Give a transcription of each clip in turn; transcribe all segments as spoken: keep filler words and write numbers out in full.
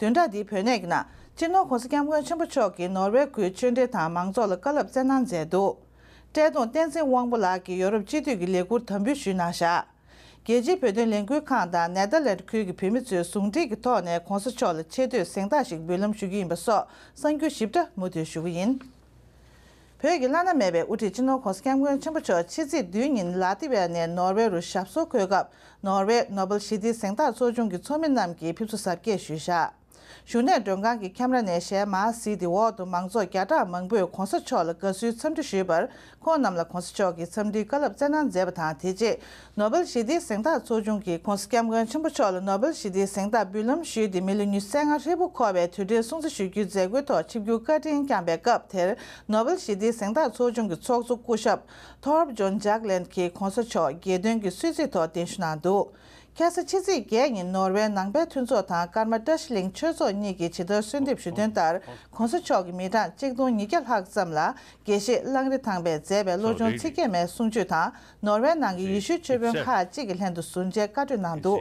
བདུན་ཕྲག་འདིའི་བོད་གནས་ཀྱི་ནང་སྤྱི་ནོར་༸གོང་ས་༸སྐྱབས་མགོན་ཆེན་པོ་མཆོག་གིས་ནོར་ཝེ་ཁུལ་ཆོས་འབྲེལ་དང་མང་ཚོགས་ལ་བཀའ་སློབ་སྩལ་གནང་མཛད་འདུག་བཀྲས་མཐོང་བསྟན་འཛིན་དབང་པོ་ལགས་ཀྱིས་ཡོ་རོབ་སྤྱི་འཐུས་ཀྱི་ལས་འཁུར་དམ་འབུལ་ཞུས་གནང་བཞག་རྒྱལ་སྤྱིའི་བོད་དོན་ལས་འགུལ་ཁང་དང་ནེ་དར་ལེནྜ་ཁུལ་གྱི་བོད་མི་ཚོས་ཟུང་འབྲེལ་གྱི་ཐོག་ནས་༸གོང་ས་མཆོག་ལ་ཆེ་བསྟོད་གཟེངས་རྟགས་ཤིག་འབུལ་ལམ་ཞུ་རྒྱུ་ཡིན་པ་སོགས་གསར་འགྱུར་ཞིབ་ཕྲ་མུ་མཐུད་ཞུ་གི་ཡིན། བོད་ཀྱི་བླ་ན་མེད་པའི་དབུ་ཁྲིད་སྤྱི་ནོར་༸གོང་ས་༸སྐྱབས་མགོན་ཆེན་པོ་མཆོག་ཕྱི་ཚེས་བདུན་ཉིན་ལ་ཏི་ཝེ་ནས་ནོར་ཝེ་རུ་ཞབས་སོར་འཁོད་སྐབས། ནོར་ཝེ་ནོ་སྦེལ་ཞི་བདེའི་གཟེངས་རྟགས་ཚོགས་ཆུང་གི་ཚོགས་མི་རྣམས་ཀྱིས་ཕེབས་བསུ་གཟབ་རྒྱས་ཞུས་བཞག་བཞུགས་གནས་མགྲོན་ཁང་གི་ཁྱམས་ར་ནས་ཞལ་མར་གཟིགས་ཏེ་འོག་ཏུ་མང་ཚོགས་བརྒྱ་ཕྲག་མང་པོས་༸གོང་ས་མཆོག་ལ་དགའ་བསུའི་འཚམས་འདྲི་ཞུས་པར། ཁོང་རྣམས་ལ་༸གོང་ས་མཆོག་གིས་འཚམས་འདྲིའི་བཀའ་སློབ་སྩལ་གནང་མཛད་པ་དང་། དེ་རྗེས་ནོ་སྦེལ་ཞི་བདེའི་གཟེངས་རྟགས་ཚོགས་ཆུང་གིས་༸གོང་ས་༸སྐྱབས་མགོན་ཆེན་པོ་མཆོག་ལ་ནོ་སྦེལ་ཞི་བདེའི་གཟེངས་རྟགས་འབུལ་ལམ་ཞུས་ཏེ། མི་ལོ་ཉི་ཤུ་རྩ་ལྔ་ཧྲིལ་པོ་འཁོར་བའི་དུས་དྲན་སྲུང་བརྩི་ཞུ་རྒྱུའི་མཛད་སྒོའི་ཐོག་ཆིབས་བསྒྱུར་བཀའ་དྲིན་བསྐྱངས་པའི་སྐབས་དེར། ནོ་སྦེལ་ཞི་བདེའི་གཟེངས་རྟགས་ཚོགས་ཆུང་གི་ཚོགས་གཙོ་སྐུ་ཞབས་Thorbjørn Jagland གྱིས་༸གོང་ས་མཆོག་རྒྱལ་དོན་གྱི་གསོལ་ཚིགས་ཐོག་གདན་ཞུ་གནང་འདུག་ཁ་སང་ཕྱི་ཚེས་བརྒྱད་ཉིན་ནོར་ཝེ་ནང་པའི་མཐུན་ཚོགས་དང་ཀརྨ་བཀྲ་ཤིས་གླིང་ཆོས་ཚོགས་གཉིས་ཀྱིས་ཇི་ལྟར་གསོལ་འདེབས་ཞུས་དོན་ལྟར། ༸གོང་ས་མཆོག་གིས་མི་གྲངས་གཅིག་སྟོང་ཉིས་བརྒྱ་ལྷག་ཙམ་ལ་དགེ་བཤེས་གླང་རི་ཐང་པས་མཛད་པའི་བློ་སྦྱོང་ཚིག་བརྒྱད་མའི་གསུང་ཆོས་དང་། ནོར་ཝེ་ནང་གི་ཡེ་ཤུའི་ཆོས་དཔོན་ཁག་ཅིག་གི་ལྷན་དུ་ཟུར་མཇལ་བཀའ་གྲོས་གནང་འདུག་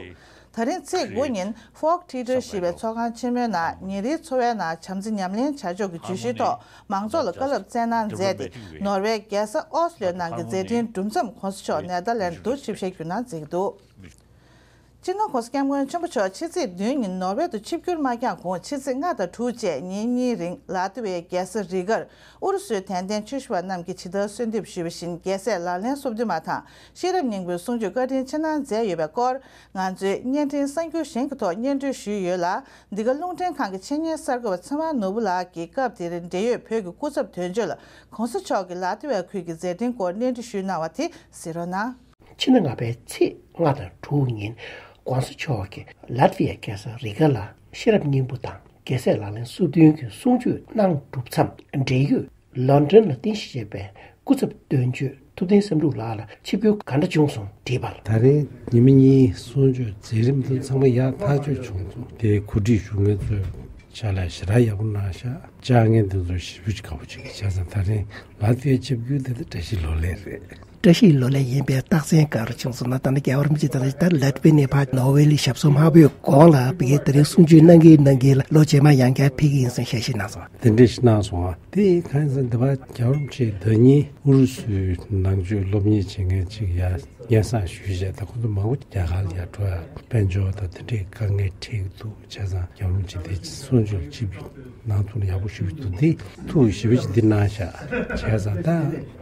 ད་རིང་ཚེས་དགུ་ཉིན་Folk Theatre ཞེས་པའི་ཚོགས་ཁང་ཆེན་མོའི་ནང་ཉིན་རེའི་འཚོ་བའི་ནང་བྱམས་བརྩེ་ཉམས་ལེན་བྱ་ཕྱོགས་ཀྱི་བརྗོད་གཞིའི་ཐོག་མང་ཚོགས་ལ་བཀའ་སློབ་སྩལ་གནང་མཛད་དེ། ནོར་ཝེ་རྒྱལ་ས་ཨོ་སི་ལོའི་ནང་གི་མཛད་འཕྲིན་གྲུབ་མཚམས་༸གོང་ས་མཆོག་ནེ་དར་ལེནྜ་དུ་ཆིབས་ཞལ་བསྒྱུར་གནང་མཛད་ཀྱི་འདུག་སྤྱི་ནོར་༸གོང་ས་༸སྐྱབས་མགོན་ཆེན་པོ་མཆོག་ཕྱི་ཚེས་བདུན་ཉིན་ནོར་ཝེ་དུ་ཆིབས་བསྒྱུར་མ་བསྐྱངས་གོང་ཕྱི་ཚེས་ལྔ་དང་དྲུག་བཅས་ཉིན་གཉིས་རིང་ལ་ཏི་ཝེའི་རྒྱལ་ས་རི་གར་ཨུ་རུ་སུའི་དད་ལྡན་ཆོས་ཞུ་བ་རྣམས་ཀྱིས་ཇི་ལྟར་གསོལ་འདེབས་ཞུས་པ་བཞིན་རྒྱལ་སྲས་ལག་ལེན་སོ་བདུན་མ་དང་ཤེས་རབ་སྙིང་པོའི་གསུང་ཆོས་བཀའ་དྲིན་ཆེ་གནང་མཛད་ཡོད་པའི་སྐོར་ང་ཚོའི་བརྙན་འཕྲིན་གསར་འགྱུར་གཞན་གྱི་ཐོག་སྙན་སྒྲོན་ཞུས་ཡོད་ལ། འདི་ག་རླུང་འཕྲིན་ཁང་གི་ཆེད་གཉེར་གསར་འགོད་པ་ཚེ་དབང་ནོར་བུ་ལགས་ཀྱིས་སྐབས་དེར་འབྲེལ་ཡོད་བོད་ཀྱི་སྐུ་ཚབ་དོན་གཅོད་ལ་༸གོང་ས་མཆོག་གི་ལ་ཏི་ཝེ་ཁུལ་གྱི་མཛད་འཕྲིན་སྐོར་གནས་འདྲི་ཞུས་གནང་བ་དེ་གཟིགས་རོགས་གནང་། ཕྱི་ཟླ་ལྔ་པའི་ཚེས་ལྔ་དང་དྲུག་ཉིན་༸གོང་ས་མཆོག་གིས་ལཱ་ཏི་ཝའི་རྒྱལ་ས་རི་ག་ལ་ཤེས་རབ་སྙིང་པོ་དང་རྒྱལ་སྲས་ལག་ལེན་སོ་བདུན་གྱི་གསུང་ཆོས་གནང་གྲུབ་མཚམས། འབྲེལ་ཡོད་ལོན་ཌོན་ལ་རྟེན་གཞི་བྱས་པའི་སྐུ་ཚབ་དོན་གཅོད་ཐུབ་བསྟན་བསམ་གྲུབ་ལགས་ལ་ཆིབས་བསྒྱུར་ག་འདྲ་བྱུང་སོང་དྲིས་པར། ད་རེས་ཉི་མ་གཉིས་གསུང་ཆོས་མཛད་རིམ་དུ་ཚང་མ་ཡག་ཐག་ཆོད་བྱུང་སོང་། དེ་གོ་སྒྲིག་ཞུ་མཁན་ཚོས་ཕྱག་ལས་ཞེ་དྲག་ཡག་པོ་གནང་ཤག་བཅར་མཁན་དེ་ཚོ་ཞེ་པོ་ཅིག་དགའ་པོ་བྱེད་ཀྱི་བྱས་ཙང་། ད་རེས་ལ་ཏི་ཝའི་ཆིབས་བསྒྱུར་དེ་ད་བཀྲ་ཤིས་ལོ་ལེགས་རེད། བཀྲ་ཤིས་ལོ་ལེགས་ཡིན་པའི་རྟགས་མཚན་ག་རེ་བྱུང་སོང་ན། ད་ནི་རྒྱལ་བ་རིན་པོ་ཆེ་ད་ནི་ད་ལ་ཏི་ཝའི་ནས་ཕར་ནོར་ཝེ་ལ་ཞབས་སོར་མ་ཕེབས་གོང་ལ་ཕ་གིའི་ད་རེས་གསུང་ཆོས་གནང་གི་གནང་གི་ལ་ལོ་རྗེས་མ་ཡང་བསྐྱར་ཕེབས་ཀྱི་ཡིན་ཟེར་ཞལ་བཞེས་གནང་སོང་། དེ་འདྲ་ཞིག་གནང་སོང་ཨ། དེ་གང་ཡིན་ཟེར་ན། འདི་བར་རྒྱལ་བ་རིན་པོ་ཆེ་ཟླ་ཉིན་ཨུ་རུ་སུའི་ནང་ཆོས་སློབ་གཉེར་བྱེད་མཁན་ཅིག་ཡར་སྙན་སེང་ཞུས་བྱས། ད་ཁོ་ཚོ་མང་པོ་རྒྱ་གར་ལ་ཡར་འགྲོ་ཡ་དཔལ་འབྱོར་དང་དེ་འདྲའི་དཀའ་ངལ་འཕྲད་ཀྱི་འདུག་བྱས་ཙང་རྒྱལ་བ་རིན་པོ་ཆེ་དེ་གསུང་ཆོས་ལ་ཆིབས་བསྒྱུར་གནང་ཐུབ་ན་ཡག་པོ་ཞེ་པོ་འདུག་འདི་ཐུགས་ཞེ་པོ་ཅིག་འདི་གནང་ཤག་བྱས་ཙང་ད་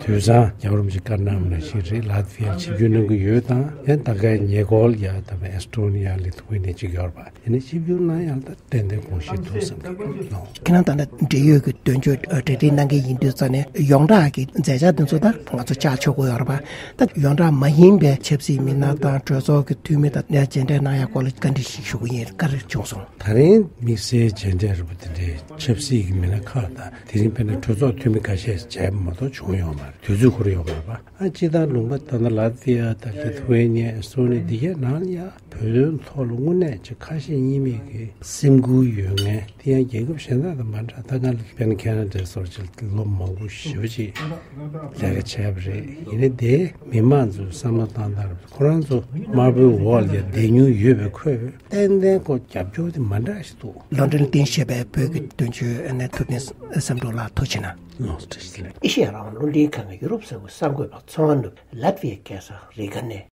དུས་སང་རྒྱལ་བ་རིན་པོ་ཆེ་བཀའ་གནང་བ་ནང་བཞིན་རེད། ལ་ཏི་ཝའི་ལ་ཆིབས་བསྒྱུར་གནང་གི་ཡོད་དང་། ཡང་ད་གའི་ཉེ་འཁོར་ལ་ཡ་ད་ཨེ་སི་ཊོ་ནི་ཡ་ལི་ཐུ་ཝེ་ནི་ཡ་ཅིག་ཡོད་རེད་པ། དེ་ནས་ཆིབས་བསྒྱུར་གནང་ཡག་ལ་ད་ཏན་ཏན་དགོངས་བཞེས་འདུག་བསམ་གྱི་འདུག་ཁྱེད་རང་ད་ལྟ་འབྲེལ་ཡོད་ཀྱི་དོན་གཅོད་གྲ་སྒྲིག་གནང་གི་ཡིན་དུས་ཙང་ནས་ཡོངས་གྲགས་ཀྱི་མཛད་འཆར་དེ་ཚོ་ད་ང་ཚོ་བཅར་ཆོག་གི་ཡོད་རེད་པ། ད་ཡོངས་གྲགས་མ་ཡིན་པའི་ཆབ་སྲིད་མི་སྣ་དང་གྲོས་ཚོགས་ཀྱི་འཐུས་མི་དང་མཇལ་འཕྲད་གནང་ཡག་སྐོར་ལ་བཀའ་འདྲི་ཞིག་ཞུ་གི་ཡིན། བཀའ་འདྲི་བྱུང་སོང་། ད་རིང་དམིགས་བསལ་མཇལ་འཕྲད་རེད་པ། དེ་འདྲའི་ཆབ་སྲིད་ཀྱི་མི་སྣ་ཁག་དང་། དེ་རིང་དཔེར་ན་གྲོས་ཚོགས་འཐུས་མི་ཁ་ཤས་མཇལ་བ་མ་གཏོགས་བྱུང་ཡོད་མ་རེད། དུས་ཚོད་ཁོ་རང་ཡོད་མ་རེད་པ། ཨ། སྤྱིར་བཏང་ལུང་པ་ད་ལྟ་ལ་ཏི་ཝ་དང་ལི་ཐུ་ཝེ་ནི་ཡ། ཨེ་སི་ཊོ་ནི་ཡ། འདི་གའི་ནང་ལ་ཡ་བོད་དོན་ཐོག་ལ་དངོས་གནས་ཅིག་ཁ་ཞེ་གཉིས་མེད་ཀྱི་སེམས་ཁུར་ཡོད་མཁན་དེ་ཡང་རྒྱལ་ཁབ་གཞན་དག་དང་མ་འདྲ། ད་ང་ལ་དཔེར་ན་ཁེ་ན་ཌའི་སོགས་ཅིག་ལ་ལོ་མང་པོ་ཞེ་པོ་ཅིག་ལས་ཀ་བྱས་པ་རེད། ཡིན་ནའི་དེ་མི་མང་ཚོས་བསམ་བློ་བཏང་སྟངས་རེད། ཁོ་རང་ཚོ་དམར་པོའི་འོག་ལ་ཡ་བསྡད་མྱོང་ཡོད་པའི་ཁོས་ཏན་ཏན་ཁོ་རྒྱབ་སྐྱོར་དེ་མ་འདྲ་ཞིག་འདུག་ལོན་ཌོན་ལ་རྟེན་གཞི་བྱས་པའི་བོད་ཀྱི་དོན་གཅོད་ཨ་ནི་ཐུབ་བསྟན་བསམ་གྲུབ་ལགས་ཐུགས་རྗེ་གནང་། ལགས་སོ། བཀྲ་ཤིས་བདེ་ལེགས། ཨེ་ཤེ་ཡ་རང་དབང་རླུང་འཕྲིན་ཁང་གི་ཡུ་རོབ་ས་ཁུལ་གསར་འགོད་པ་ཚེ་དབང་ནོར་བུ། ལ་ཏི་ཝའི་རྒྱལ་ས་རི་ག་ནས།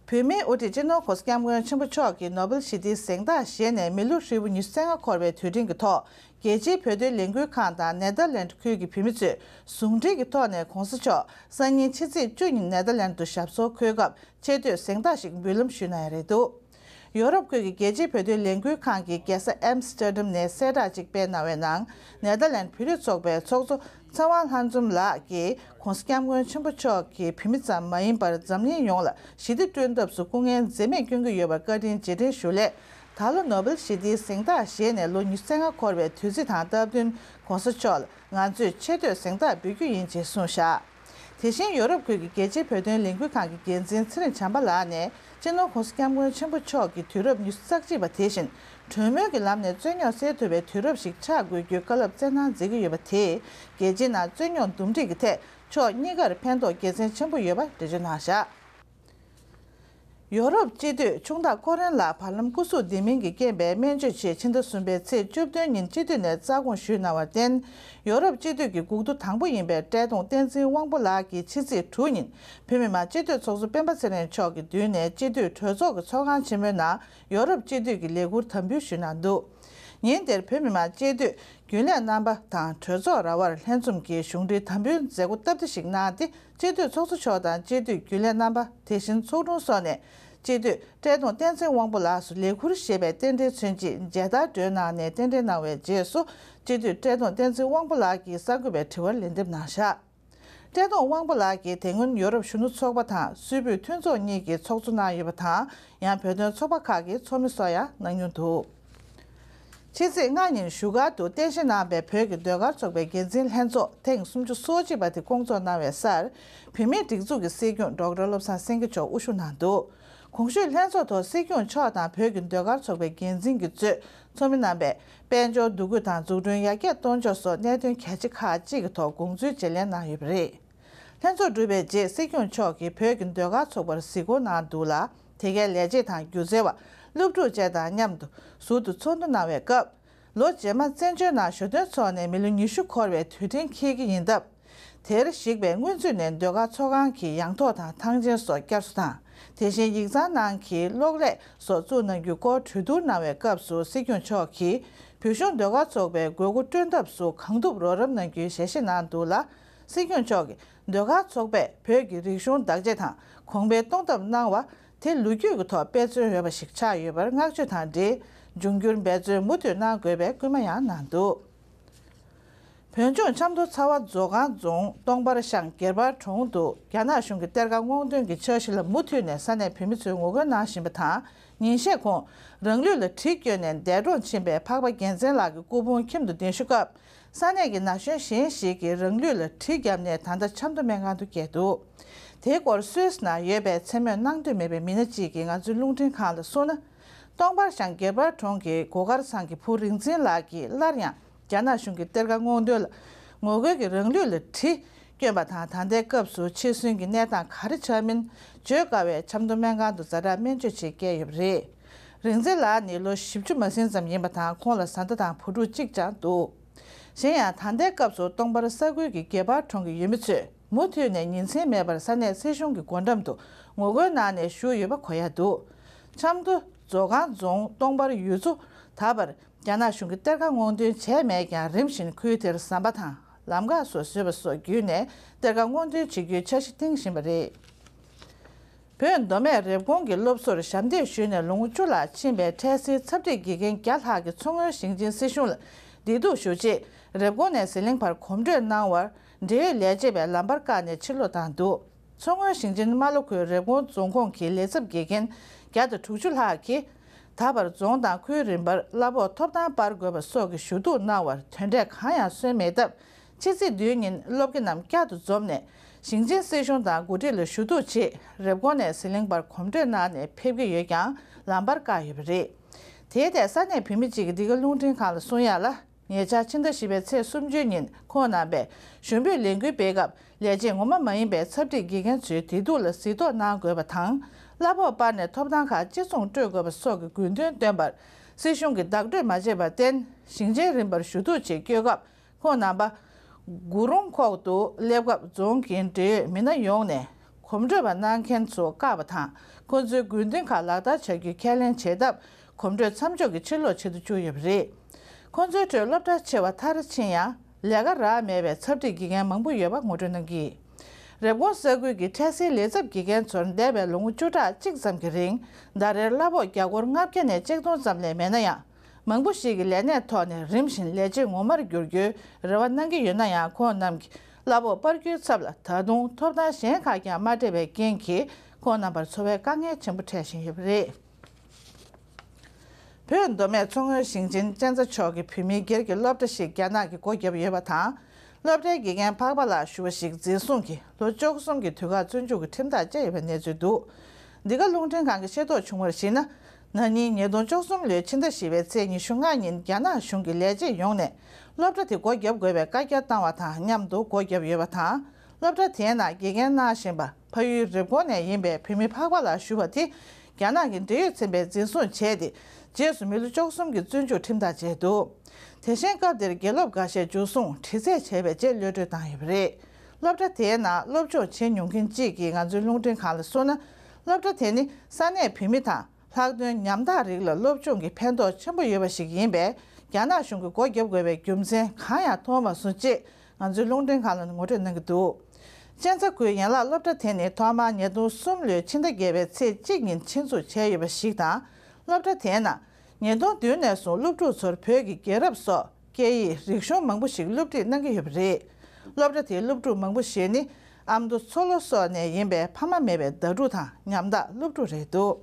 བོད་མིའི་དབུ་ཁྲིད་སྤྱི་ནོར་༸གོང་ས་༸སྐྱབས་མགོན་ཆེན་པོ་མཆོག་གིས་ནོ་སྦེལ་ཞི་བདེའི་གཟེངས་རྟགས་བཞེས་ནས་མི་ལོ་ཧྲིལ་པོ་ཉི་ཤུ་རྩ་ལྔ་འཁོར་བའི་དུས་དྲན་གྱི་ཐོག་རྒྱལ་སྤྱིའི་བོད་དོན་ལས་འགུལ་ཁང་དང་ནེ་དར་ལེནཌ་ཁུལ་གྱི་བོད་མི་ཚོས་ཟུང་འབྲེལ་གྱི་ཐོག་ནས་༸གོང་ས་མཆོག་སང་ཉིན་ཕྱི་ཚེས་བཅུ་ཉིན་ནེ་དར་ལེནཌ་དུ་ཞབས་སོར་འཁོད་སྐབས་ཆེ་བསྟོད་གཟེངས་རྟགས་ཤིག་འབུལ་ལམ་ཞུས་གནང་ཡ་རེད་འདུག་ཡོ་རོབ་ཁུལ་གྱི་རྒྱལ་སྤྱིའི་བོད་དོན་ལས་འགུལ་ཁང་གིས་རྒྱལ་ས་ཨེམ་སི་ཊར་ཌམ་ནས་གསལ་བསྒྲགས་ཤིག་སྤེལ་གནང་བའི་ནང་། ནེ་དར་ལེནཌ་བོད་རིགས་ཚོགས་པའི་ཚོགས་གཙོ་ཚེ་དབང་ལྷ་འཛོམས་ལགས་ཀྱིས་༸གོང་ས་༸སྐྱབས་མགོན་ཆེན་པོ་མཆོག་གིས་བོད་མི་ཙམ་མ་ཡིན་པར་འཛམ་གླིང་ཡོངས་ལ་ཞི་བདེ་བསྐྲུན་ཐབས་སུ་སྐུ་ངལ་འཛེམས་མེད་བསྐྱོན་གྱི་ཡོད་པར་བཀའ་དྲིན་རྗེས་དྲན་ཞུ་སླད། ད་ལོ་ནོ་སྦེལ་ཞི་བདེའི་གཟེངས་རྟགས་བཞེས་ནས་ལོ་ཉི་ཤུ་རྩ་ལྔ་འཁོར་བའི་དུས་ཚིགས་དང་སྟབས་བསྟུན་༸གོང་ས་མཆོག་ལ་ང་ཚོས་ཆེ་བསྟོད་གཟེངས་རྟགས་འབུལ་རྒྱུ་ཡིན་ཅེས་གསུངས་བཞག་དེ་བཞིན་ཡོ་རོབ་ཁུལ་གྱི་རྒྱལ་སྤྱིའི་བོད་དོན་ལས་འགུལ་ཁང་གི་འགན་འཛིན་ཚེ་རིང་བྱམས་པ་ལགས་ནས། སྤྱི་ནོར་༸གོང་ས་༸སྐྱབས་མགོན་ཆེན་པོ་མཆོག་གི་དུས་རབས་ཉི་ཤུ་རྩ་གཅིག་པ་དེ་བཞིན་གྲོས་མོལ་གྱི་ལམ་ནས་རྩོད་རྙོག་སེལ་ཐུབ་པའི་དུས་རབས་ཤིག་ཆགས་དགོས་རྒྱུའི་བཀའ་སློབ་སྩལ་གནང་མཛད་ཀྱི་ཡོད་པ་དེས། རྒྱལ་སྤྱིའི་ནང་རྩོད་རྙོག་འདུམ་འགྲིག་གི་ཐད་ཕྱོགས་གཉིས་ཀར་ཕན་ཐོགས་དགེ་མཚན་ཆེན་པོ་ཡོད་པ་འགྲེལ་བརྗོད་གནང་བཞག་ཡོ་རོབ་སྤྱི་འཐུས་ཕྱུག་བདག་ཁོ་རེན་ལགས་བར་ལམ་སྐུ་གཟུགས་ལྡན་མིན་གྱི་རྐྱེན་པས་སྨན་བཅོས་ཆེད་ཕྱི་ཟླ་གསུམ་པའི་ཚེས་བཅུ་བདུན་ཉིན་སྤྱི་འཐུས་ནས་རྩ་དགོངས་ཞུས་གནང་བར་བརྟེན། ཡོ་རོབ་སྤྱི་འཐུས་ཀྱི་སྒུག་ཐོ་དང་པོ་ཡིན་པའི་བཀྲས་མཐོང་བསྟན་འཛིན་དབང་པོ་ལགས་ཀྱིས་ཕྱི་ཚེས་དྲུག་ཉིན་བོད་མི་མང་སྤྱི་འཐུས་ཚོགས་གཙོ་སྤེན་པ་ཚེ་རིང་མཆོག་གི་མདུན་ནས་སྤྱི་འཐུས་གྲོས་ཚོགས་ཀྱི་ཚོགས་ཁང་ཆེན་མོའི་ནང་ཡོ་རོབ་སྤྱི་འཐུས་ཀྱི་ལས་འཁུར་དམ་འབུལ་ཞུས་གནང་འདུག་ཉིན་དེར་བོད་མི་མང་སྤྱི་འཐུས་རྒྱུན་ལས་རྣམ་པ་དང་གྲོས་ཚོགས་ར་བར་ལྷན་འཛོམས་ཀྱིས་གཞུང་འབྲེལ་དམ་འབུལ་མཛད་སྒོ་སྟབས་བདེ་ཞིག་གནང་སྟེ། སྤྱི་འཐུས་ཚོགས་གཙོ་མཆོག་དང་སྤྱི་འཐུས་རྒྱུན་ལས་རྣམ་པ། དེ་བཞིན་ཚོགས་དྲུང་སོགས་ནས་སྤྱི་འཐུས་བཀྲས་མཐོང་བསྟན་འཛིན་དབང་པོ་ལགས་སུ་ལས་འཁུར་ཞེས་པའི་རྟེན་འབྲེལ་མཚོན་ཆེད་མཇལ་དར་སྒྲོན་གནང་ནས་རྟེན་འབྲེལ་གནང་བའི་རྗེས་སུ། སྤྱི་འཐུས་བཀྲས་མཐོང་བསྟན་འཛིན་དབང་པོ་ལགས་ཀྱིས་གསར་འགོད་པའི་དྲི་བར་ལན་འདེབས་གནང་བཞག་བཀྲས་མཐོང་དབང་པོ་ལགས་ཀྱིས་དེ་སྔོན་ཡོ་རོབ་གཞོན་ནུ་ཚོགས་པ་དང་སུད་བོད་མཐུན་ཚོགས་གཉིས་ཀྱིས་ཚོགས་གཙོ་གནང་ཡོད་པ་དང་། ཡང་བོད་དོན་ཚོགས་པ་ཁག་གིས་ཚོགས་མི་སོགས་ཡང་གནང་མྱོང་འདུག་ཕྱི་ཚེས་ལྔ་ཉིན་བཞུགས་སྒར་དུ་རྟེན་གཞི་གནང་བའི་བོད་ཀྱི་ཟློས་གར་ཚོགས་པའི་འགན་འཛིན་ལྷན་ཚོགས་ཐེངས་སུམ་ཅུ་སོ་གཅིག་པ་དེ་བསྐོང་ཚོགས་གནང་བའི་སར། བོད་མིའི་སྒྲིག་འཛུགས་ཀྱི་སྲིད་སྐྱོང་ཌོག་ཊར་བློ་བཟང་སེང་གེ་མཆོག་དབུ་བཞུགས་གནང་འདུག་གོང་ཞུས་ལྷན་ཚོགས་ཐོག་སྲིད་སྐྱོང་མཆོག་དང་བོད་ཀྱི་ཟློས་གར་ཚོགས་པའི་འགན་འཛིན་གྱིས་གཙོས་ཚོགས་མི་རྣམ་པས་དཔལ་འབྱོར་འདུ་འགོད་དང་འཛུགས་སྐྲུན་ཡར་རྒྱས་གཏོང་ཕྱོགས་སོགས་གནད་དོན་གལ་ཆེ་ཁག་ཅིག་གི་ཐོག་དགོངས་ཚུལ་བརྗེ་ལེན་གནང་ཡོད་པ་རེད། ལྷན་ཚོགས་གྲུབ་པའི་རྗེས་སྲིད་སྐྱོང་མཆོག་གིས་བོད་ཀྱི་ཟློས་གར་ཚོགས་པར་གཟིགས་སྐོར་གནང་འདུག་ལ། དེ་གའི་ལས་བྱེད་དང་སྒྱུ་རྩལ་བ། སློབ་ཕྲུག་བཅས་དང་མཉམ་དུ་ཟུར་དུ་ཚོགས་འདུ་གནང་བའི་སྐབས། ལོ་རྗེས་མ་བཙན་བྱོལ་ནང་ཞོ་སྟོན་འཚོགས་ནས་མི་ལོ་ཉི་ཤུ་འཁོར་བའི་དུས་དྲན་འཁེལ་གྱི་ཡིན་སྟབས། དེར་གཞིགས་པའི་སྔོན་ཚུད་ནས་ཟློས་གར་ཚོགས་ཁང་གི་ཡང་ཐོག་དང་ཐང་ཆེན་སོགས་བསྐྱར་གསོ་དང་། དེ་བཞིན་ཡིག་ཚང་ནང་གི་གློག་ཀླད་སོགས་བཙུགས་གནང་རྒྱུའི་སྐོར་གྲོས་བསྡུར་གནང་བའི་སྐབས་སུ་སྲིད་སྐྱོང་མཆོག་གིས་བོད་གཞུང་ཟློས་གར་ཚོགས་པའི་དགོས་མཁོ་བསྐྲུན་ཐབས་སུ་གང་ཐུབ་རོགས་རམ་གནང་རྒྱུའི་ཞལ་བཞེས་གནང་འདུག་ལ། སྲིད་སྐྱོང་མཆོག་གིས་ཟློས་གར་ཚོགས་པས་བོད་ཀྱི་རིག་གཞུང་བདག་གཅེས་དང་གོང་འཕེལ་གཏོང་ཐབས་གནང་བ་དེ་ལོ་རྒྱུས་ཀྱི་ཐོག་དཔེ་མཚོན་ཡོད་པ་ཞིག་ཆགས་ཡོད་པར་བསྔགས་བརྗོད་དང་འབྲེལ། འབྱུང་འགྱུར་འབད་བརྩོན་མུ་མཐུད་གནང་དགོས་པའི་སྐུལ་མ་ཡང་གནང་འདུག་བོད་ལྗོངས་ཆབ་མདོ་ཚ་བ་མཛོ་སྒང་རྫོང་སྟོང་པར་ཤང་སྒེར་པར་གྲོང་དུ་རྒྱ་ནག་གཞུང་གི་གཏེར་ཁ་སྔོག་འདོན་གྱི་འཆར་གཞི་ལ་མུ་མཐུད་ནས་ས་གནས་བོད་མི་ཚོས་ངོ་རྒོལ་གནང་བཞིན་པ་དང་། ཉིན་ཤས་གོང་རང་ལུས་ལ་གྲི་བསྐྱོན་ནས་འདས་གྲོངས་ཕྱིན་པའི་འཕགས་པ་རྒྱལ་མཚན་ལགས་ཀྱི་སྐུ་ཕུང་ཁྱིམ་དུ་གདན་ཞུ་སྐབས། ས་གནས་ཀྱི་ན་གཞོན་གཞན་ཞིག་གིས་རང་ལུས་ལ་གྲི་བརྒྱབ་ནས་ད་ལྟ་ཆབ་མདོ་སྨན་ཁང་དུ་བསྐྱལ་འདུག་དེའི་སྐོར་སུད་སི་ནང་ཡོད་པའི་མཚན་སྨོས་གནང་འདོད་མེད་པའི་མི་སྣ་གཅིག་གིས་ང་ཚོའི་རླུང་འཕྲིན་ཁང་ལ་གསུངས་ན། སྟོང་པར་ཤང་སྒེར་པར་གྲོང་གི་སྒོ་དཀར་ཚང་གི་བུ་རིག་འཛིན་ལགས་ཀྱིས་སླར་ཡང་རྒྱ་ནག་གཞུང་གི་གཏེར་ཁ་སྔོག་འདོན་ལ་ངོ་རྒོལ་གྱིས་རང་ལུས་ལ་གྲི་བསྐྱོན་པ་དང་། ད་ལྟའི་སྐབས་སུ་འཆི་གསོན་གྱི་གནས་སྟངས་ག་རེ་ཆགས་མིན་བརྗོད་དཀའ་བས་ཆབ་མདོ་སྨན་ཁང་དུ་ཛ་དྲག་སྨན་བཅོས་ཆེད་བསྐྱལ་ཡོད་པ་རེད། རིག་འཛིན་ལགས་ནི་ལོ་བཞི་བཅུ་མ་ཟིན་ཙམ་ཡིན་པ་དང་། ཁོང་ལ་བཟའ་ཟླ་དང་བུ་ཕྲུག་གཅིག་ཀྱང་འདུག་གཞན་ཡང་ད་ལྟའི་སྐབས་སུ་སྟོང་པར་ས་ཁུལ་གྱི་སྒེར་པར་གྲོང་གི་ཡུལ་མི་ཚོས་མུ་མཐུད་ནས་ཉིན་མཚན་མེད་པར་ས་གནས་སྲིད་གཞུང་གི་སྒོ་འགྲམ་དུ་ངོ་རྒོལ་གནང་ནས་བཞུགས་ཡོད་པ་གོ་ཡ་འདུག་ཆབ་མདོ་མཛོ་སྒང་རྫོང་སྟོང་པར་ཡུལ་ཚོ་ད་བར་རྒྱ་ནག་གཞུང་གིས་གཏེར་ཁ་སྔོག་འདོན་བྱས་མེད་ཀྱང་། རིམ་བཞིན་ཁུལ་དེར་ཟམ་པ་དང་ལམ་འགག་སོགས་བཟོས་པ་སོགས་བརྒྱུད་ནས་གཏེར་ཁ་སྔོག་འདོན་བྱེད་རྒྱུའི་འཆར་གཞི་བཏིང་བཞིན་པ་རེད། བོད་མདོ་སྨད་རེབ་གོང་གི་སློབ་གསོར་ཞབས་འདེགས་ཞུས་ནས་ལོ་ངོ་བཅུ་ལྷག་ཕྱིན་པའི་འཕྲལ་སེལ་ཚབ་སྒྲིག་དགེ་རྒན་བརྒྱ་ལྷག་གིས་མཚོ་སྔོན་ཞིང་ཆེན་སྲིད་གཞུང་ལ་བདེ་སྡུག་ཞུ་ཆེད་རེབ་གོང་ནས་ཟི་ལིང་བར་གོམ་བགྲོད་གནང་བར་འབྲེལ་ཡོད་ལས་བྱེད་པས་ལམ་བར་བཀག་ནས་ཕྱིར་ལོག་བཏང་འདུག་མཚོ་སྔོན་ཞིང་ཆེན་རྨ་ལྷོ་ཁུལ་རེབ་གོང་རྫོང་ཁོངས་ཀྱི་ལས་ཚབ་དགེ་རྒན་བརྒྱ་དང་དྲུག་ཅུ་ལྷག་གིས་ད་བར་རྫོང་དང་ཁུལ་རིམ་པར་གླ་ཕོགས་ཐོབ་ཐང་སྤར་དགོས་པ་སོགས་ཀྱི་ཞུ་གཏུག་གནང་བར་དོན་འབྲས་གང་ཡང་སོན་མེད་སྟབས། ཕྱི་ཚེས་བདུན་ཉིན་སློབ་དགེ་རྣམས་བསྐྱར་དུ་འཛོམས་ནས་ཞིང་ཆེན་སྲིད་གཞུང་དང་འགོ་ཁྲིད་ལ་ཞུ་གཏུག་ཆེད་རེབ་གོང་ནས་ཟི་ལིང་བར་གོམ་བགྲོད་གནང་ནས་ཕེབས་ཀྱི་ཡོད་ཀྱང་ལམ་བར་བཀག་ཡོད་པ་རེད། དེའི་ཐད་ས་གནས་བོད་མི་གཅིག་གིས་འདི་ག་རླུང་འཕྲིན་ཁང་ལ་གསུངས་ཡ་ལ། ཉེ་ཆར་ཕྱི་ཟླ་བཞི་པའི་ཚེས་སུམ་ཅུ་ཉིན་ཁོང་རྣམ་པས་ཞུ་འབོད་ལས་འགུལ་སྤེལ་སྐབས་ལས་བྱེད་ངོ་མ་མ་ཡིན་པའི་ཚབ་སྒྲིག་དགེ་རྒན་ཚོའི་བདེ་སྡུག་ལ་གཟིགས་རྟོག་གནང་དགོས་པ་དང་། གླ་ཕོགས་སྤར་ནས་ཐོབ་ཐང་ཁག་གཅིག་མཚུངས་སྤྲོད་དགོས་པ་སོགས་ཀྱི་དགོས་འདུན་བཏོན་པར་སྲིད་གཞུང་གིས་བདག་སྤྲོད་མ་བྱས་པར་བརྟེན། ཞིང་ཆེན་རིམ་པར་ཞུ་གཏུག་ཆེད་བསྐྱོད་སྐབས། ཁོང་རྣམ་པ་གུ་རུང་ཁོག་ཏུ་སླེབས་སྐབས་རྫོང་གི་འབྲེལ་ཡོད་མི་སྣ་ཡོངས་ནས་གོམ་བགྲོད་པ་གནང་མཁན་ཚོ་བཀག་པ་དང་། ཁོ་ཚོའི་དགོས་འདུན་ཁག་ལག་བསྟར་བྱ་རྒྱུའི་ཁས་ལེན་བྱས་སྟབས། གོམ་བགྲོད་མཚམས་འཇོག་གིས་ཕྱིར་ལོག་བྱེད་དུ་བཅུག་ཡོད་པ་རེད། ཁོ་ཚོའི་ཁྲོད་སློབ་གྲྭ་ཆེ་བ་མཐར་ཕྱིན་ཡང་ལས་ཀ་རག་མེད་པའི་ཚབ་སྒྲིག་དགེ་རྒན་མང་པོ་ཡོད་པ་ངོ་སྤྲོད་གནང་གིས། རེབ་གོང་ས་ཁུལ་གྱི་འཕྲལ་སེལ་ལས་ཚབ་དགེ་རྒན་ཚོར་འདས་པའི་ལོ་ངོ་བཅུ་ཕྲག་གཅིག་ཙམ་གྱི་རིང་ཟླ་རེར་གླ་ཕོགས་རྒྱ་སྒོར་ལྔ་བརྒྱ་ནས་ཆིག་སྟོང་ཙམ་ལས་མེད་ན་ཡང་། མང་པོ་ཞིག་གིས་ལས་གནས་ཐོག་ནས་རིམ་བཞིན་ལས་བྱེད་ངོ་མར་འགྱུར་རྒྱུའི་རེ་བ་གནང་གི་ཡོད་ན་ཡང་། ཁོང་རྣམས་ཀྱི་གླ་ཕོགས་སྤར་རྒྱུའི་ཚབ་ལ་ད་དུང་ཐོབ་ཐང་གཞན་ཁག་ཀྱང་མ་སྤྲད་པའི་རྐྱེན་གྱིས། ཁོང་རྣམ་པར་འཚོ་བའི་དཀའ་ངལ་ཆེན་པོ་འཕྲད་བཞིན་ཡོད་པ་རེད། བོད་མདོ་སྨད་མཚོ་སྔོན་ཞིང་ཆེན་གཅན་ཚ་ཕྱོགས་ཀྱི་བོད་མིའི་སྒེར་གྱི་སློབ་གྲྭ་ཞིག་རྒྱ་ནག་གིས་སྒོ་བརྒྱབ་ཡོད་པ་དང་། སློབ་གྲྭའི་དགེ་རྒན་འཕགས་པ་ལགས་ཞུ་བ་ཞིག་འཛིན་བཟུང་གིས་ལོ་བཅུ་གསུམ་གྱི་དུས་བཀག་བཙོན་འཇུག་གི་ཁྲིམས་ཐག་བཅད་ཡོད་པའི་གནས་ཚུལ་འདུག་འདི་ག་རླུང་འཕྲིན་ཁང་གིས་ཤེས་རྟོགས་བྱུང་བར་གཞིགས་ན། ན་ནིང་ཉིས་སྟོང་བཅུ་གསུམ་ལོའི་ཕྱི་ཟླ་བཞི་པའི་ཚེས་ཉི་ཤུ་ལྔ་ཉིན་རྒྱ་ནག་གཞུང་གིས་ལས་བྱེད་ཡོངས་ནས་སློབ་གྲྭ་དེ་སྒོ་བརྒྱབ་དགོས་པའི་བཀའ་རྒྱ་བཏང་བ་དང་མཉམ་དུ་སྒོ་བརྒྱབ་ཡོད་པ་དང་། སློབ་གྲྭ་དེའི་ནང་དགེ་རྒན་གནང་བཞིན་པ་ཕ་ཡུལ་རེབ་གོང་ནས་ཡིན་པའི་བུད་མེད་འཕགས་པ་ལགས་ཞུ་བ་དེ་རྒྱ་ནག་གི་འབྲེལ་ཡོད་ཚན་པས་འཛིན་བཟུང་བྱས་ཏེ། རྗེས་སུ་མི་ལོ་བཅུ་གསུམ་གྱི་བཙོན་འཇུག་ཁྲིམས་ཐག་བཅད་འདུག་དེ་བཞིན་སྐབས་དེར་དགེ་སློབ་འགའ་ཤས་འཇུ་བཟུང་། དྲི་རྩད་བྱས་པའི་རྗེས་གློད་གྲོལ་བཏང་ཡོད་པ་རེད། སློབ་གྲྭ་དེའི་ནང་སློབ་སྦྱོང་བྱེད་མྱོང་མཁན་གཅིག་གིས་ང་ཚོའི་རླུང་འཕྲིན་ཁང་ལ་གསུངས་ན། སློབ་གྲྭ་དེ་ནི་ས་གནས་བུད་མེད་དང་ལྷག་དོན་ཉམ་ཐག་རིགས་ལ་སློབ་སྦྱོང་གི་ཕན་ཐོགས་ཆེན་པོ་ཡོད་པ་ཞིག་ཡིན་པས། རྒྱ་ནག་གཞུང་གིས་སྒོ་བརྒྱབ་དགོས་པའི་རྒྱུ་མཚན་གང་ཡང་མཐོང་མ་སོང་ཅེས་ང་ཚོའི་རླུང་འཕྲིན་ཁང་ལ་ངོ་སྤྲོད་གནང་གི་འདུག་གཅན་ཚ་ཁུལ་ཡན་ལག་སློབ་གྲྭ་དེ་ནི་ཐོག་མར་ཉིས་སྟོང་གསུམ་ལོའི་ཕྱི་ཟླ་བརྒྱད་པའི་ཚེས་གཅིག་ཉིན་ཆེད་འཛུགས་བྱས་ཡོད་པ་ཞིག་དང་། སློབ་གྲྭ་དེའི་ནང་ཉིས་སྟོང་བདུན་ནས་བཟུང་སློབ་ཕྲུག་ཚོར་བོད་ཀྱི་རྒྱལ་རབས་སོགས་སྐད་ཡིག་རིག་གཞུང་མང་པོ་ཞིག་སློབ་ཁྲིད་གནང་གི་ཡོད་པ་རེད། སློབ་གྲྭ་དེའི་སློབ་ཕྲུག་མང་པོ་ཞིག་ནི་ཨ་མདོ་མཚོ་ལྷོ་སོགས་ནས་ཡིན་པའི་ཕ་མ་མེད་པའི་ཟླ་ཕྲུག་དང་ཉམ་ཐག་སློབ་ཕྲུག་རེད་འདུག་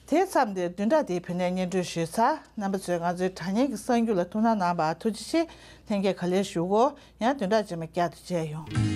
དེ་མཚམས་འདིར་བདུན་ཕྲག་འདིའི་བོད་གནས་སྙན་སྒྲོན་ཞུས་ཚར། རྣམ་པ་ཚོས་ང་ཚོའི་དྲ་བརྙན་གྱི་གསར་འགྱུར་ལ་ཐུགས་སྣང་གནང་བར་ཐུགས་རྗེ་ཆེ། ལྷན་རྒྱས་ག་ལེར་བཞུགས་གོ། ཡང་བདུན་ཕྲག་རྗེས་མ་བསྐྱར་དུ་མཇལ་ཡོང་།